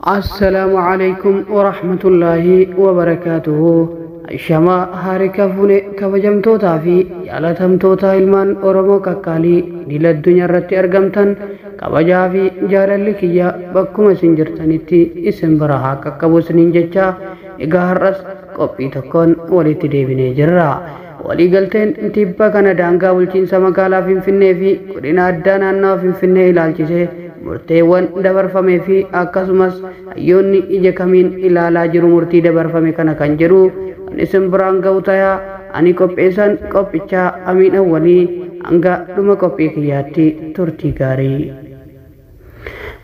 Assalaamu calaykum waraxmatullaahi wabarakaatuhu. Shamaa harika fuune, kabajamtootaa fi jaalatamtoota ilmaan Oromoo kakkaalii idil addunyaa irratti argamtan, kabajaa fi jaalalli kiyya bakkuma isin jirtanitti isin bira haa qaqqabu isiniin jecha, egaa har'as qophii tokkoon walitti deebinee jirra. Waliigalteen tibba kana daangaa bulchiinsa magaalaa Finfinnee fi godina addaa naannawa Finfinnee ilaalchisee murteewwan dabarfamee fi akkasumas hayyoonni ija kamiin ilaalaa jiru murtii dabarfame kana kan jedhu kan isin biraan ga'u tayaa. Ani qopheessan qophichaa Amiin Awwalii, hanga dhuma qophii kiyyaatti turtii gaarii.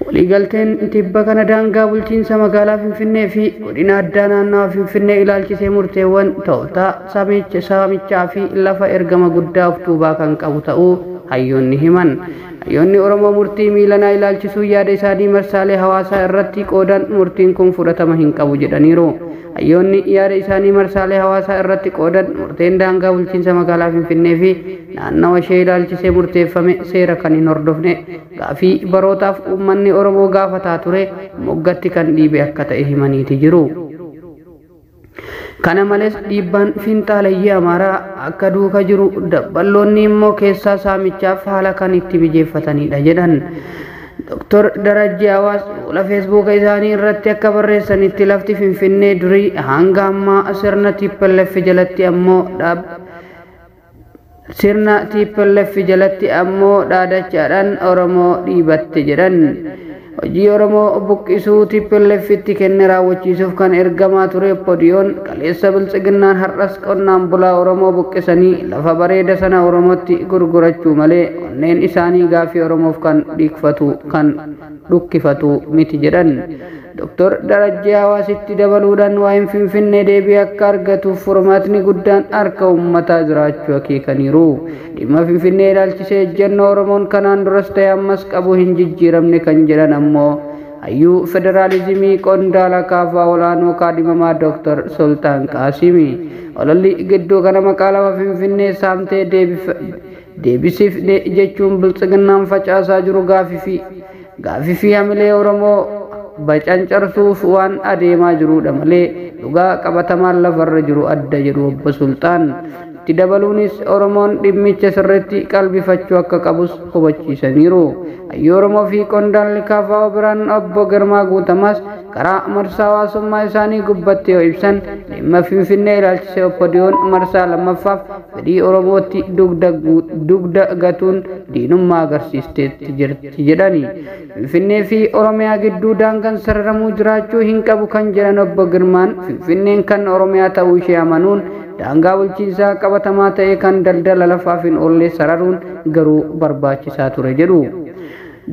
Waliigalteen tibba kana daangaa bulchiinsa magaalaa Finfinnee fi godina addaa naannawa Finfinnee ilaalchisee murteewwan tooftaa saamichaa fi lafa ergama guddaa of duubaa kan qabu ta'uu hayyoonni himan. Hayyoonni Oromoo murtii miilanaa ilaalchisuu yaada isaanii marsaalee hawaasaa irratti qoodan murtiin kun fudhatama hin qabu jedhaniiru. Hayyoonni yaada isaanii marsaalee hawaasaa irratti qoodan murteen daangaa bulchiinsa magaalaa Finfinnee fi naannawa ishee ilaalchisee murteeffame seera kan hin hordofne, gaafii barootaaf uummanni Oromoo gaafataa ture moggatti kan dhiibe akka ta'e himaniiti jiru. Kana malees dhiibbaan finxaaleyyii Amaaraa akka duuka jiru, dabballoonni immoo keessaa saamichaaf haala kan itti mijeeffatanidha jedhan. Dr. Darajjii Hawaas fuula Feesbuuka isaanii irratti akka barreessanitti, lafti Finfinnee durii hanga ammaa sirna TPLF jalatti ammoo sirna TPLF jalatti ammoo dhaadachaadhaan Oromoo dhiibatte jedhan. Hojii Oromoo buqqisuu TPLF itti kenne raawwachiisuuf kan ergamaa ture Podiyoon kaleessa Biltsiginnaan har'as qonnaan bulaa Oromoo buqqisanii lafa bareeda sana Oromootti gurgurachuu malee onneen isaanii gaafii Oromoof kan dhiikfatu kan dhukkifatu miti jedhan. Dr. Darajjii Hawaasitti dabaluudhaan waa'een Finfinnee deebii akka argatuuf furmaatni guddaan harka uummataa jiraachuu akeekaniiru. Dhimma Finfinnee ilaalchisee ejjennoo Oromoon kanaan duras ta'e ammas qabu hin jijjiiramne kan jedhan ammoo hayyuu federaalizimii qondaala kaafaa olaanoo kaadhimamaa Dr. Sultaan Qaasimi. Ololli gidduu kana maqaa lafa Finfinnee saamtee deebisiif jechuun Biltsiginnaan facaasaa jiru gaafii fi hamilee Oromoo bacancarsuuf waan adeemaa jirudha malee dhugaa qabatamaan lafarra jiru adda jedhu obbo Sultaan. Itti dabaluunis Oromoon dhimmicha sirriitti qalbifachuu akka qabus hubachiisaniiru. Hayyuu Oromoo fi qondaalli KFO biraan obbo Girmaa Guutamaas karaa marsaa hawaasummaa isaanii gubbatti yoo ibsan, dhimma Finfinnee ilaalchisee Oppodiyoon marsaa lammaffaaf fedhii Oromootti dugda gatuun diinummaa agarsiisteetti jirti jedhani. Finfinnee fi Oromiyaa gidduu daangaan sararamuu jiraachuu hin qabu kan jedhan obbo Girmaan, Finfinneen kan Oromiyaa ta'uu ishee amanuun daangaa bulchiinsaa qabatamaa ta'e kan daldala lafaaf hin oolle sararuun garuu barbaachisaa ture jedhu.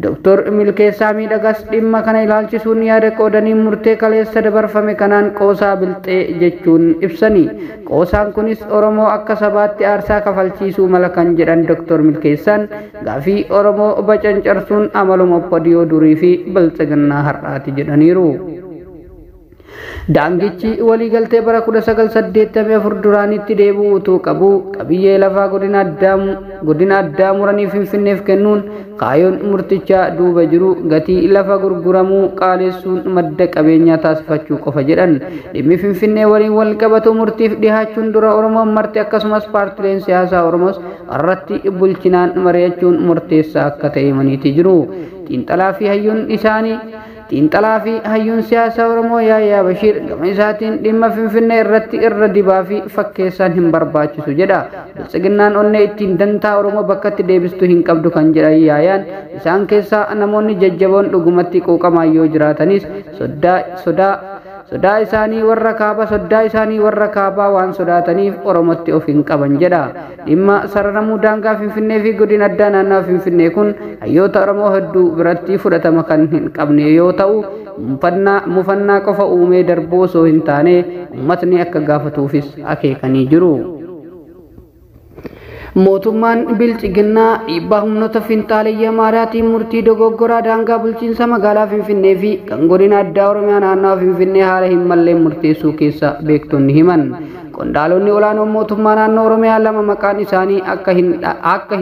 Dr. Milkeessaa Miidhagas dhimma kana ilaalchisuun yaada qoodanii murtee kaleessa dabarfame kanaan qoosaa bilxee jechuun ibsani. Qoosaan kunis Oromoo akka sabaatti aarsaa kafalchiisuu mala kan jedhan Dr. Milkeessaan, gaafii Oromoo bacancarsuun amaluma Oppodiyoo durii fi Biltsiginnaa har'aati jedhaniiru. Daangichi waliigaltee bara 1984 duraanitti deebi'uu utuu qabu, qabiyyee lafaa godina addaa muranii Finfinneef kennuun kaayyoon murtichaa duuba jiru gatii lafa gurguramuu qaalessuun madda qabeenyaa taasifachuu qofa jedhan. Dhimmi Finfinnee waliin wal qabatu murtiif dhihaachuun dura Oromoon marti akkasumas paartileen siyaasaa Oromoos irratti bulchinaan mari'achuun murteessaa akka ta'e himaniiti jiru. Xiinxalaa fi hayyuun isaanii Xiinxalaa fi hayyuun siyaasaa Oromoo Yaayyaa Bashiir gama isaatiin dhimma Finfinnee irratti irra dibaa fi fakkeessaan hin barbaachisu jedha. Biltsiginnaan onnee ittiin dantaa Oromoo bakkatti deebistu hin qabdu kan jedhan Yaayyaan, isaan keessaa namoonni jajjaboon dhugumatti quuqamaa yoo jiraatanis sodaa isaanii warra kaaba soddaa isaanii warra kaabaa waan sodaataniif Oromootti of hin qaban jedha. Dhimma sararamuu daangaa Finfinnee fi godina addaa naannawa Finfinnee kun hayyoota Oromoo hedduu biratti fudhatama kan hin qabne yoo ta'u, mufannaa qofa uumee darbuu osoo hin taane uummatni akka gaafatuufis akeekanii jiru. Mootummaan Biltsiginnaa dhiibbaa humnoota finxaaleyyii Amaaraatiin murtii dogoggoraa daangaa bulchiinsa magaalaa Finfinnee fi kan godina addaa Oromiyaa naannawa Finfinnee haala hin malleen murteessuu keessa beektonni himan. Qondaalonni olaanoon mootummaa naannoo Oromiyaa lama maqaan isaanii akka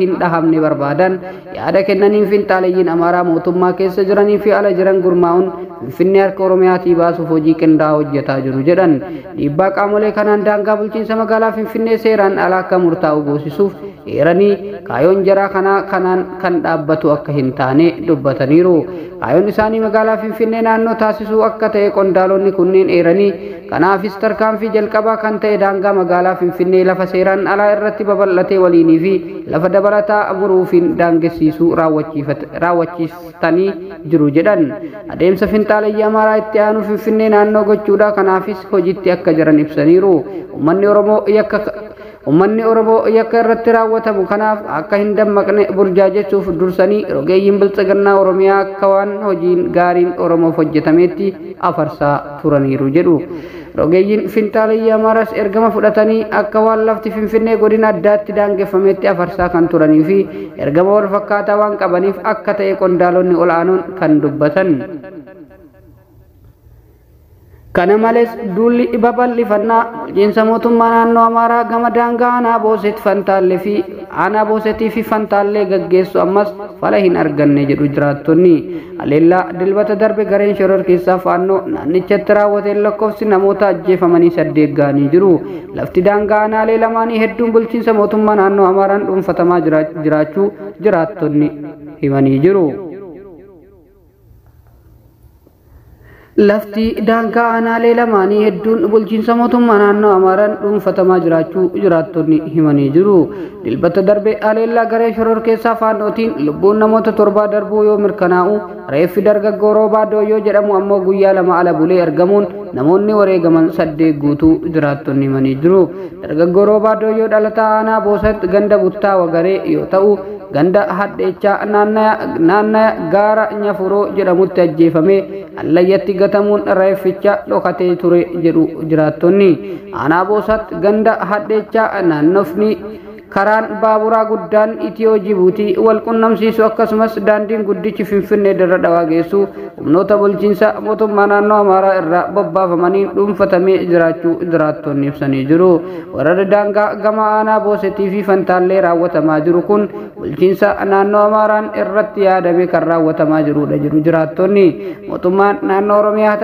hin dhahamne barbaadan yaada kennaniin finxaaleeyyiin Amaaraa mootummaa keessa jiranii fi ala jiran gurmaa'uun Finfinnee harka Oromiyaatii baasuuf hojii qindaa'aa hojjetaa jiru jedhan. Dhiibbaa qaamolee kanaan daangaa bulchiinsa magaalaa Finfinnee seeraan ala akka murtaa'u goosisuuf eeranii kaayoon jaraa kanaan kan dhaabbatu akka hin taane dubbataniiru. Kaayoon isaanii magaalaa Finfinnee naannoo taasisuu akka ta'e qondaalonni kunneen eeranii kanaafis tarkaanfii jalqabaa kan ta'e daangaa magaalaa Finfinnee lafa seeraan alaa irratti babal'atee waliinii fi lafa dabalataa muruufiin daangessiisuu raawwachiistanii jiru jedhan. Adeemsa finxaaleyyii Amaaraa itti aanu Finfinnee naannoo gochuudha kanaafis hojiitti akka jiran ibsaniiru. Uummanni Oromoo yakka irratti raawwatamu kanaaf akka hin dammaqne burjaajechuuf dursanii rogeeyyiin biltsiginnaa Oromiyaa akka waan hojiin gaariin Oromoof hojjetameetti afarsaa turaniiru jedhu. Rogeeyyiin finxaaleyyii Amaaraas ergama fudhatanii akka waan lafti Finfinnee godina addaatti daangeffametti afarsaa kan turanii fi ergama wal fakkaataa waan qabaniif akka ta'e qondaalonni ol'aanoon kan dubbatan. Kana malees duulli babal'ifannaa bulchiinsa mootummaa naannoo Amaaraa gama daangaa aanaa Boosetii fi Fantaallee gaggeessu ammas fala hin arganne jedhu jiraattonni. Haleellaa dilbata darbe gareen shororkeessaa Faannoo naannichatti raawwateen lakkoofsi namoota ajjeefamanii 8 ga'anii jiru. Lafti daangaa aanaalee lamaanii hedduun bulchiinsa mootummaa naannoo Amaaraan dhuunfatamaa jiraachuu jiraattonni himanii jiru. Lafti daangaa aanaalee lamaanii hedduun bulchiinsa mootummaa naannoo Amaaraan dhuunfatamaa jiraachuu jiraattonni himanii jiru. Dilbata darbe haleellaa garee shororkeessaa Faannootiin lubbuun namoota 7 darbuu yoo mirkanaa'u reeffi dargaggoo Roobaa Dooyyoo jedhamu ammoo guyyaa 2 ala bulee argamuun namoonni wareegaman 8 guutuu jiraattonni himanii jiru. Dargaggoo Roobaa Dooyyoo dhalataa aanaa Boosat ganda Buttaa Wagaree yoo ta'u ganda Hadheechaa naannaya gaara Nyafuroo jedhamutti ajjeefame allayyatti gatamuun reefficha dhokatee ture jedhu jiraattonni. Aanaa Boosat ganda Hadheechaa naannofni karaan baaburaa guddaan Itiyoo Jibuutii wal qunnamsiisu akkasumas daandiin guddichi Finfinnee dirra dhawaa geessu humnoota bulchiinsa mootummaa naannoo Amaaraa irraa bobbaafamanii dhuunfatamee jiraachuu jiraattonni ibsanii jiru. Weerarri daangaa gama aanaa Boosetii fi Fantaallee raawwatamaa jiru kun bulchiinsa naannoo Amaaraan irratti yaadame kan raawwatamaa jirudha jedhu jiraattonni. Mootummaan naannoo Oromiyaa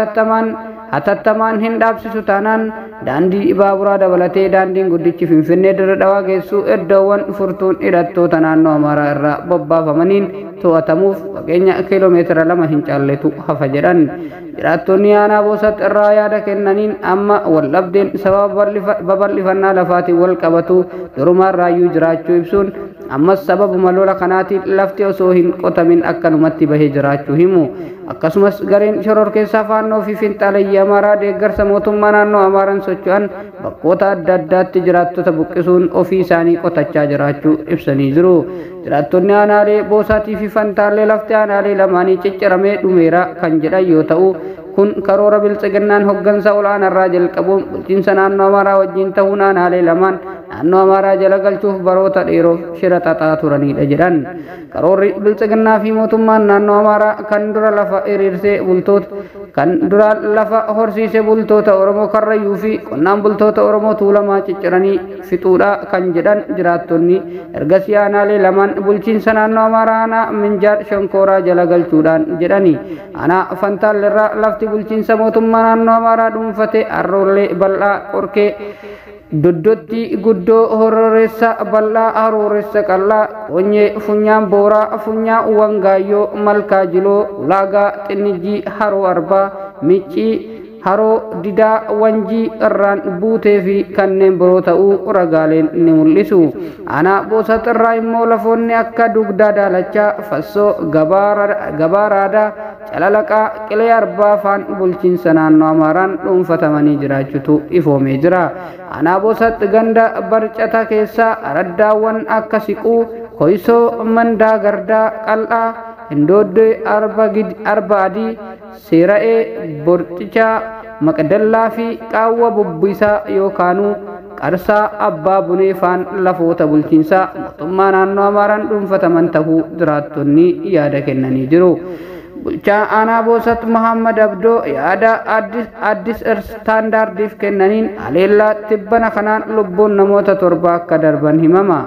hatattamaan hin dhaabsisu taanaan daandii baaburaa dabalatee daandiin guddichi Finfinnee dirra dhawaa geessu iddoowwan furtuun hidhattoota naannoo Amaaraa irraa bobbaafamaniin to'atamuuf fageenya kiiloomeetira 2 hin caalletu hafa jedhan. Jiraattonni aanaa Boosat irraa yaada kennaniin amma waldhabdeen sababa babal'ifannaa lafaatiin wal qabatu durumaarraayyuu jiraachuu ibsuun ammas sababuma lola kanaatiin lafti osoo hin qotamin akkanumatti bahee jiraachuu himu. Akkasumas gareen shororkeessaa Faannoo fi finxaaleyyii Amaaraa deeggarsa mootummaa naannoo Amaaraan socho'an bakkoota adda addaatti jiraattota buqqisuun ofii isaanii qotachaa jiraachuu ibsanii jiru. Jiraattonni aanaalee Boosaatii fi Fantaallee lafti aanaalee lamaanii cicciramee dhumeera kan jedhan yoo ta'u kun karoora biltsiginnaan hoggansa olaanaarraa jalqabuun bulchiinsa naannoo Amaaraa wajjin ta'uun aanaalee lamaan naannoo Amaaraa jala galchuuf baroota dheeroof shira xaxaa turanidha jedhan. Karoorri biltsiginnaa fi mootummaan naannoo Amaaraa kan dura lafa hiriirsee bultoota kan dura lafa horsiisee bultoota Oromoo Karrayyuu fi qonnaan bultoota Oromoo Tuulamaa cicciranii fixuudha kan jedhan jiraattonni ergasii aanaalee lamaan bulchiinsa naannoo Amaaraa aanaa Minjaar Shonkooraa jala galchuudhaan jedhani. Aanaa Fantaalleerraa lafti bulchiinsa mootummaa naannoo Amaaraa dhuunfate Arroollee bal'aa Qorkee Doddotti guddoo Hororeessa bal'aa Harooressa qal'aa Qonyee Funyaan Booraa Funyaa Wangaayyoo Malkaa Jiloo Ulaagaa Xinnijjii Haroo Arbaa Miccii Haroo Didaa Wanjii irraan buutee fi kanneen biroo ta'uu ragaaleen ni mul'isu. Aanaa Boosat irraa immoo lafoonni akka Dugdaa Daalachaa, Fassoo, Gabaa Raadaa, Calalaqaa, Qilee Arbaa faan bulchiinsa naannoo Amaaraan dhuunfatamanii jiraachuutu ifoomee jira. Aanaa Boosat ganda Barcata keessaa araddaawwan akka Siquu, Koysoo, Mandaa Gardaa, Qal'aa, Hindooddee, Arba Adii, Seera'ee, Borcichaa, Maqdallaa fi Qaawwa Bubbisaa yookaanuu Qarsaa Abbaa Bunee faan lafoota bulchiinsaa mootummaa naannoo Amaaraan dhuunfataman ta'uu jiraattonni yaada kennanii jiru. Bulchaa aanaa Boosat Muhammad Abdoo yaada Addis Istaandaardiif kennaniin haleellaa tibbana kanaan lubbuun namoota 7 akka darban himama.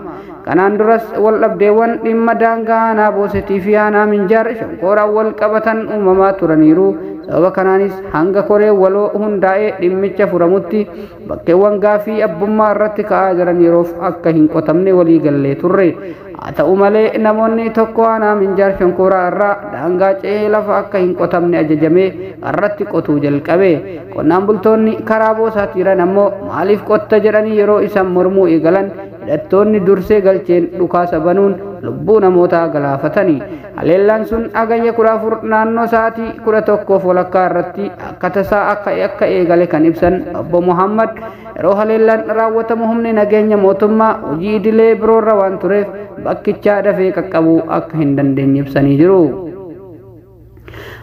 Kanaan duras wal dhabdeewwan dhimma daangaa aanaa Boosetii fi aanaa Minjaar Shonkooraan wal qabatan uumamaa turaniiru. Sababa kanaanis hanga koree waloo hundaa'ee dhimmicha furamutti bakkeewwan gaafii abbummaa irratti ka'aa jiran yeroof akka hin qotamne walii gallee turre. Haa ta'u malee namoonni tokko aanaa Minjaar Shonkooraa irraa daangaa ce'ee lafa akka hin qotamne ajajamee irratti qotuu jalqabe. Qonnaan bultoonni karaa Boosaatti jiran ammoo maaliif qotta jedhanii yeroo isaan mormuu eegalan hidhattoonni dursee galcheen dhukaasa banuun lubbuu namootaa galaafatani. Haleellaan sun Hagayya 14 naannoo sa'aatii 11:30 irratti akka tasaa akka eegale kan ibsan obbo Muhammad, yeroo haleellaan raawwatamu humni nageenya mootummaa hojii idilee biroorra waan tureef bakkichaa dafee qaqqabuu akka hin dandeenye ibsanii jiru.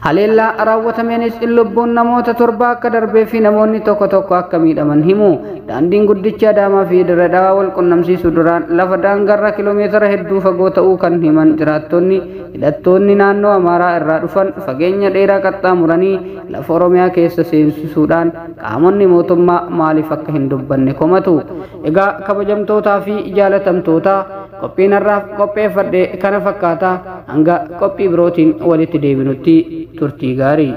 Haleellaa raawwatameenis lubbuun namoota 7 akka darbee fi namoonni tokko tokko akka miidhaman himu. Daandiin guddichi Adaamaa fi Dirre Dhawaa wal qunnamsiisu duraan lafa daangarra kiloomeetira hedduu fagoo ta'uu kan himan jiraattonni, hidhattoonni naannoo Amaaraa irraa dhufan fageenya dheeraa qaxxaamuranii lafa Oromiyaa keessa seensisuudhaan qaamonni mootummaa maaliif akka hin dubbanne komatu. Egaa kabajamtootaa fi jaalatamtoota, qophiin har'aaf qopheeffadhe kana fakkaata. Hanga qophii birootiin walitti deebinutti turtii gaarii.